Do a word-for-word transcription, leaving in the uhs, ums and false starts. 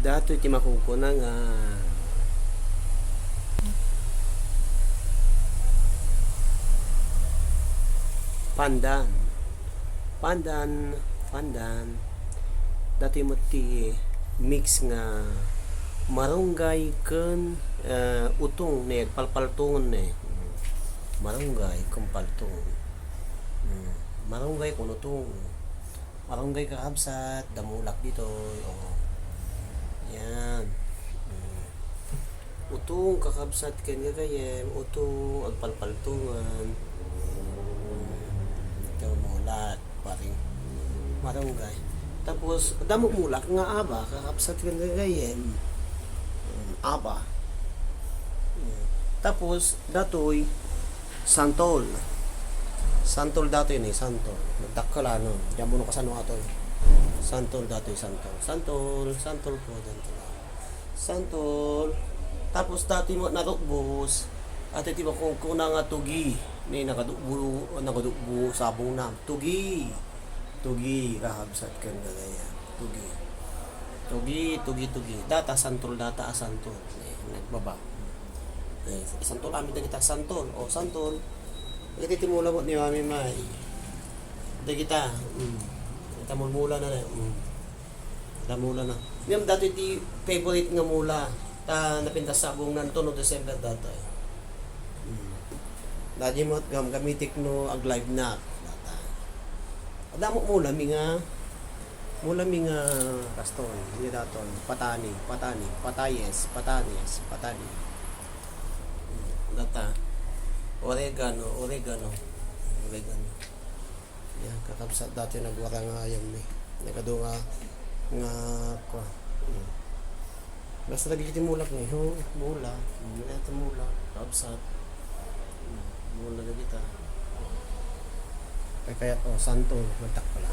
Datoy ti makukuna nga pandan. Pandan, pandan. Datoy met ti mix nga marunggay ken, eh, utong ne, palpaltongen ne. Marunggay ken paltong. Hmm. Marunggay ken utong. Marunggay, kakabsat, damulak ditoy. O. Yan. Hmm. Utong, kakabsat, ken gagayyem, utong, agpalpaltongan. Hmm. Ito, mulat, paring. Marunggay. Tapos, damo mulak nga aba, kakabsat, ken gagayyem. Hmm. Aba. Hmm. Tapos, datoy, santol. Santol datoy ni, santol. Nagdakkel, ano, diyan mo no kasano atoy. Santol datoy, santol. Santol, santol po, santol. Santol. Tapos datoy mo narukbos. Atoy ti makukuna nga tugi. Ni nakadukbo, nakadukbo, sabong na. Tugi. Tugi, kakabsat ken gagayyem. Tugi. Tugi, tugi, tugi. Data, santol, data, a santol. Eh, nagbaba. Eh, santol, amin dagita, santol. O, santol. Iti ti mula mo ni Mami May. Dagita. Mm. Ita mulmula na na. Mm. Damula na. Ngem datoy ti favorite nga mula. Ta napintas sabong nanto no December datoy. Mm. Dadi mo gam-, gamitik no ag-live na. Data. Adamo mula mi nga, mula mi nga kaston, ni daton, patani, patani, patayes, patayes, patani. Data, oregano, oregano, oregano. Yan, kakabsat datoy nagwara nga ayam ni. Nagadu nga, nga, kwa. Hmm. Basta lagi ti mulak ni, ho, mula. Mula ti mula, kabsat. Mula lagi ta. Ay, kaya, oh, santol, magtak pala.